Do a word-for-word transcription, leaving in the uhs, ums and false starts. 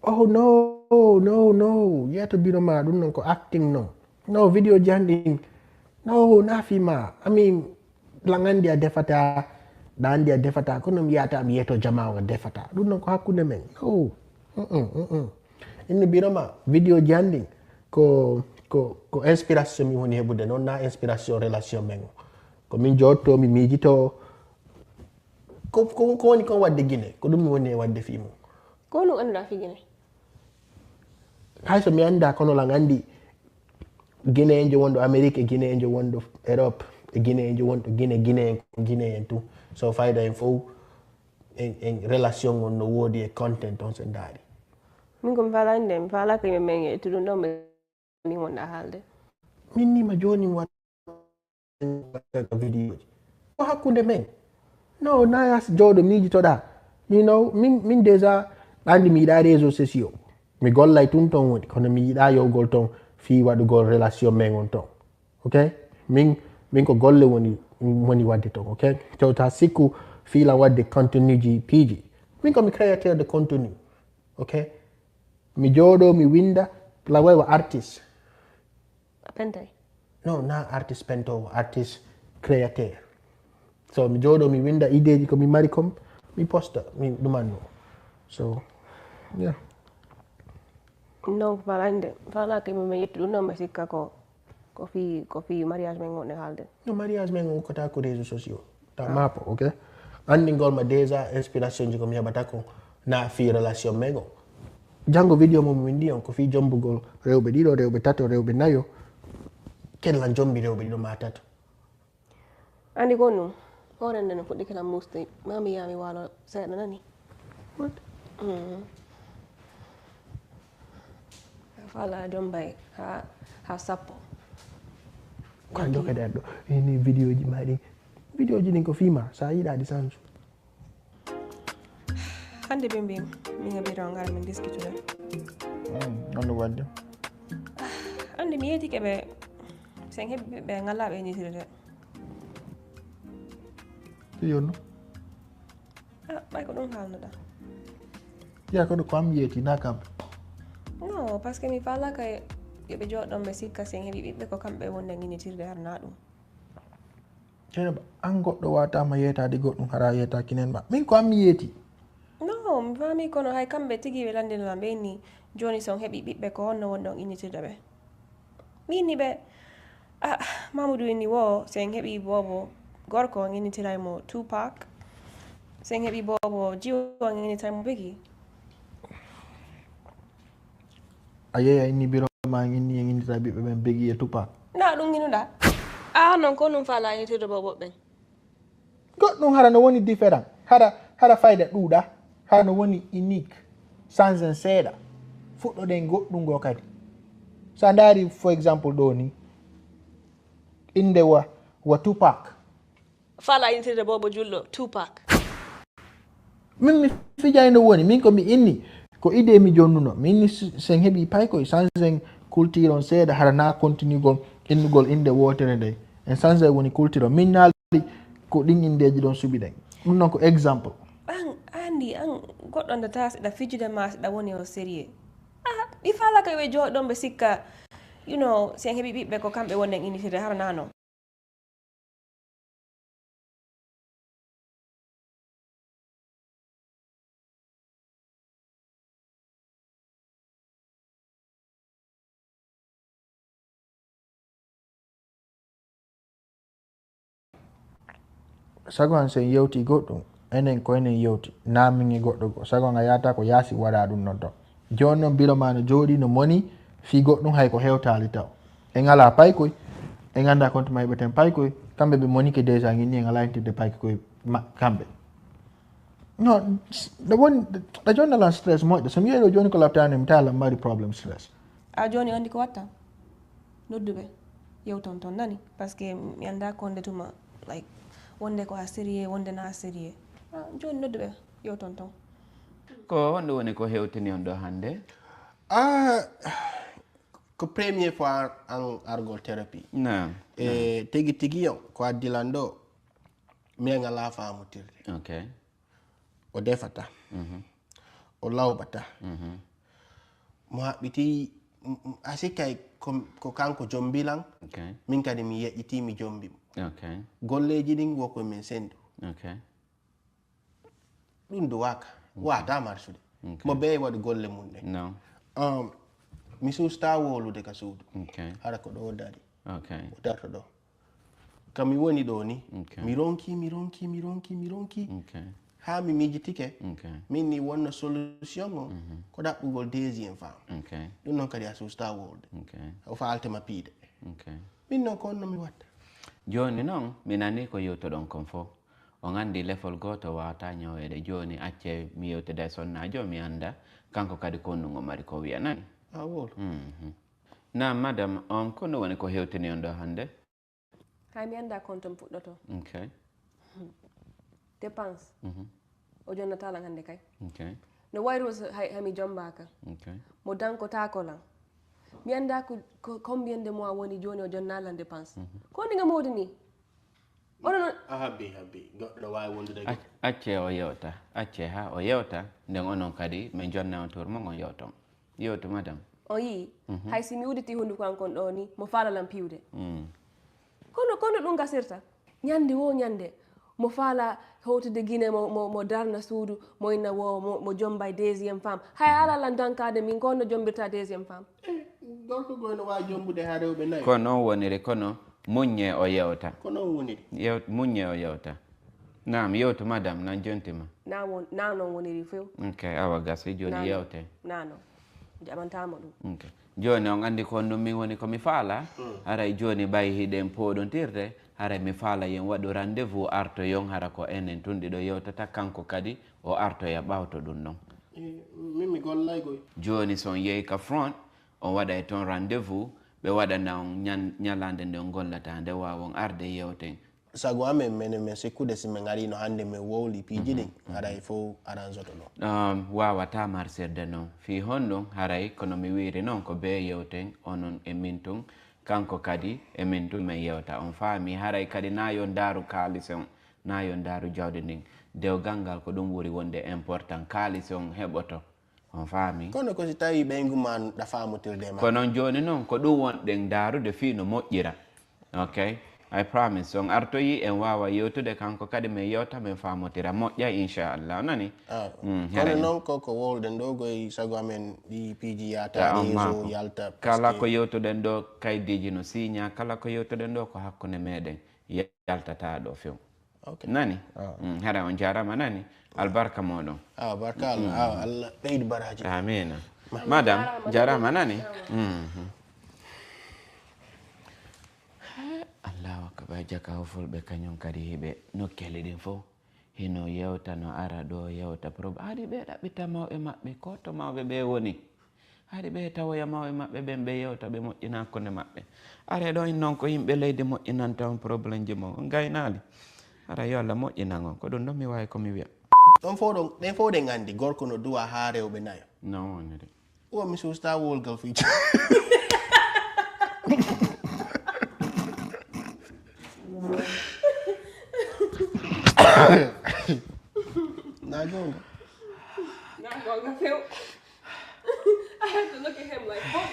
Oh no, no, no. Yeeto bino ma ɗum non ko acting non. No, video ji an ɗin. No, na fima. I mean, langandi a defata, ɗandi a defata. Kono mi yata mi yeeto jama o a defata. Ɗum non ko hakkunde men. No. Mm-mm, mm-mm. Inni bino ma, video ji an ɗin. Ko, ko, ko inspiration mi woni heɓude non, na inspiration relation men o. Ko min jotto, mi miijito. Ko, ko, ko woni kon wadde Gine? Ko ɗum mi woni e wadde fii mum. Ko honɗum annduɗaa fii Gine? Hay so mi anndaa, kono lan anndi Gineenjo wonɗo Amerik e Gineenjo wonɗo Erop e Gineenjo wonɗo Gine, Gineen ko Gineen tun. So fayda en fof, en, en relation on no woodi e content on so ndaari. Min ko mi faala annde, mi faalaaka yimɓe men e tudun ɗon ɓe min wonɗa haalde. Min ni ma jooni mi waɗa video ji. Ko hakkunde men. No, na ya jooɗo miijitoɗa. You know, min, min déjà, andi mi yiɗa réseaux sociaux. Mi gollay tun ton woni, kono mi yiɗa yowgol ton fii waɗugol relation men on ton. Ok? Min, min ko golle woni, woni wadde ton, ok? Tewta sikku fii lan wadde contenu ji piiji. Min ko mi créateur de contenu, ok? Mi jooɗo, mi winda, la way wa artiste. A pentay? No, na artiste pento, artiste créateur. So mi jooɗo, mi winda idée ji ko mi mari kon, mi posta, mi ɗumanno. So, yeah. Non, falande, fala ke mi yettu ɗum, non, mi sikka ko, ko fi, ko fi mariage men wonde haalde. No, mariage men on ukkata ko réseaux sociaux. Ta mapo, ok? Anndingol ma déjà inspiration ji ko mi heɓata ko na fi relation men o. Janngo video mo mi windi on ko fi jombugol rewɓe ɗiɗo, rewɓe tato, rewɓe nayo. Ken lan jombi rewɓe ɗiɗo ma tato. Andi ko ɗum, hoore nde no fuɗɗi kala musti, ma mi yaa mi waalo seeɗa nani. What? Mm. Fala jombay ha, ha sappo. Ko an jokka ɗo, ini video ji ma ɗi. Video ji ɗin ko fima, sa yiɗa ɗi sansu. Hannde ɓe mbi min e biro ngara min diskitude. Mm, non no wadde? Hannde mi yeetike ɓe, sen heɓi ɓe ngala ɓe ñitirde. Fi yonno? Ah, ɓay ko ɗum haalnoɗa. Ya ko ɗo ko am yeeti na kamɓe. Non, parce que mi falaka yo ɓe jooɗon ɓe sikka sen heɓi ɓiɓɓe ko kamɓe wonde ñinitirde har na ɗum. Jeynaba, an goɗɗo watama yeetade goɗɗum hara yeetaki nen ma. Min ko an mi yeeti. Non, mi faami kono hay kamɓe tigi ɓe lanndino lam ɓe inni jooni si on heɓi ɓiɓɓe ko honno wonɗon innitirde ɓe. Mi inni ɓe, ah, Mamadou inni wo si en heɓi boobo gorko on innitiray mo Tupac. Si en heɓi boobo jiwo on innitiray mo Biggie. A yeeya inni biro ma inni en innita ɓiɓɓe ɓen Biggie e Tupac. Na ɗum nginuɗa? A non ko ɗum faala innitirde boobo ɓen. Goɗɗum hara no woni différent, hara, hara fayda ɗuuɗa, hara no woni unique, sangen seeɗa. Fuɗɗoɗen goɗɗum ngo kadi. So a ndaari, for example, ɗo ni, innde wa, wa Tupac. Faala innitirde boobo julɗo Tupac. Min mi fijay no woni, min ko mi inni, ko idée mi jonnuno. Mi inni s-, sen heɓi paykoy, sangen culture on seeɗa, hara na continuegol innugol innde wootere nde. En sange woni culture on. Min naali ko ɗin indeeji ɗon suɓiɗen. Ɗum noon ko exemple. An, andi, an goɗɗo nde tawa siɗa fijude ma siɗa woni o sérieux. Ah, ɗi faala kay ɓe jooɗon ɓe sikka, you know, si en heɓi ɓiɓɓe ko kamɓe wonden innitirde, hara na non. Sago an so en yewti goɗɗum, enen ko enen yewti, na min e goɗɗo goo. Sago an a yahata ko yaasi waɗa ɗum noon toon. Jooni noon biro ma no jooɗi no moni fii goɗɗum hay ko hewtaali taw. En alaa paykoy, en anndaa konto ma heɓeten paykoy, kamɓe ɓe monike déjà ngin ni en alaa intirde paykoy ma-, kamɓe. No, s-, ɗo woni, ɗo jonna lan stress moƴƴo. So mi yehi ɗo jooni ko laptaani mi tawa lan mari problème stress. A jooni anndi ko watta? Noddu ɓe, yewton toon nani? Parce que mi anndaa ko wonde tuma, like, wonde ko a sérieux, wonde na sérieux. Ah, jooni noddu ɓe, yewton toon. Ko honɗum woni ko hewtini on ɗo hannde? Ah, ko premier fois an argol thérapie. Naam. E tigi tigi on, ko addi lan ɗo, mi en alaa faamutirde. Ok. O defata. Mhm. O lawɓata. Mhm. Mo haɓɓiti, m- m- a sikkay ko, ko kanko jombilan. Okay. Min kadi mi yeƴƴiti mi jombi mo. Okay. Golleji ɗin wo ko min sendu. Okay. Ɗum duwaka. Okay. Wata marsude. Okay. Mo bee waɗi golle mum ɗen. No. Um, mi susta wolude ka suudu. Okay. Hara ko ɗo dari. Okay. O darto ɗo. Ka mi woni ɗo ni. Okay. Mi ronki, mi ronki, mi ronki, mi ronki. Okay. Ha mi mijitike. Okay. Min ni wonno solution o. Mhm. Ko ɗaɓɓugol deuxième femme. Okay. Ɗum noon kadi a susta wolude. Okay. O faaltema piide. Okay. Min noon ko honno mi watta. Jooni noon, mi nani ko yewtoɗon kon fof. On anndi lefol gooto waawata ñaweede. Jooni accee mi yewtida e sonnaajo, mi annda kanko kadi ko honɗum o mari ko wiya, nani? A wolo. Mhm. Naam, madame, on ko honɗum woni ko hewtini on ɗo hannde? Hay mi annda ko honto mi fuɗɗoto. Ok. Dépense. Mhm. O jonnata lan hannde kay. Ok. No wayru so hay, hay mi jombaaka. Ok. Mo dankotaako lan. Mi annda ko, ko combien de mois woni jooni o jonna lan dépense. Mhm. Ko honɗi nga mawdi ni? Onon non. A habbi, habbi. Goɗɗo no waawi wondude e goɗɗo. Accee o yewta. Accee haa o yewta. Nden onon kadi, min jonna on tour mon, on yewton. Yewtu, madame. On yii, mhm, hay si mi udditi hunduko an kon ɗo ni, mo faala lan piwde. Mm. Kono, kono ɗum gasirta. Ñande wo ñande, mo faala howtude Gine, mo, mo, mo darna suudu, mo inna wo, mo, mo jombay deuxième femme. Hay ala lan dankaade min, ko honno jombirta deuxième femme? Eh, gorko goy no waawi jombude haa rewɓe nayo. Ko noon woniri, kono muññee o yewta. Ko noon woniri. Yew-, muññee o yewta. Naam, yewtu, madame, nan jonti ma. Na won-, na noon woniri few. Ok, awa gasi, jooni yewte. Na noon. Jaɓantaama ɗum. Ok. Jooni on anndi ko honɗum min woni ko mi faala? Mm. Haray jooni ɓay hiɗen pooɗontirde, haray mi faala yen waɗu rendez-vous artoyon, hara ko enen tun ɗiɗo yewtata, kanko kadi o artoya ɓawto ɗum noon. Eh, min mi gollay koy. Jooni so on yehi ka front, on waɗay toon rendez-vous, ɓe waɗana on ñan-, ñalaande nde on gollata, nde waawon arde yewten. Sago amen, menen, men sikkude si men arino hannde men wowli piiji ɗin, mhm, haray fow aransoto ɗo. Um, waawata marsirde noon. Fii honɗum? Haray kono mi wiiri noon ko bee yewten, onon e min tun, kanko kadi e min tun men yewta. On faami? Haray kadi na yo ndaaru kaalisi on, na yo ndaaru jawdi ndin. Dewgal ngal ko ɗum ɓuri wonde important, kaalisi on heɓoto. On faami? Kono ko si tawi ɓeyngu ma ɗa faamotirde e makko. Ko noon jooni noon, ko ɗum wonɗen ndaarude fii no moƴƴira. Ok? I promise, so on artoyi, en waawa yewtude kanko kadi, men yewta, men faamotira. Moƴƴa, inchallah. Nani? Ah, mm, kono noon ko, ko wowluɗen ɗo, koy sago amen ɗi piiji yahata, réseau yalta, kala ko yewtuɗen ɗo, kaydiiji no siiña, kala ko yewtuɗen ɗo ko hakkunde meɗen, yaltata ɗo few. Ok. Nani? Ah. Mm, hara on jaaraama, nani? Albarka mooɗon. Ah, barka Allah. Mm. Ah, Allah ɓeydu baraaji. Amiina. Madame, jaaraama, nani? Mhm. Allahu akbar, jaka o fulɓe kañum kadi hiɓe nokkeeli ɗin fof. Hino yewta, no ara ɗo yewta prob-, haɗi ɓe ɗaɓɓita mawɓe maɓɓe, ko to mawɓe ɓe woni. Haɗi ɓe tawoya mawɓe maɓɓe ɓen, ɓe yewta, ɓe moƴƴina hakkunde maɓɓe. Are ɗo in non ko yimɓe leydi moƴƴinanta on problémeji mon. On gaynaali. Hara yo Allah moƴƴinan on. Ko ɗum ɗon mi waawi ko mi wi'a. Ɗon fof ɗon, ɗen fof ɗen anndi gorko no duwa haa rewɓe nayo. Non woniri. Wo mi suusta wolgal fii. Na goonga. Na goonga few. I had to look at him like, "What?"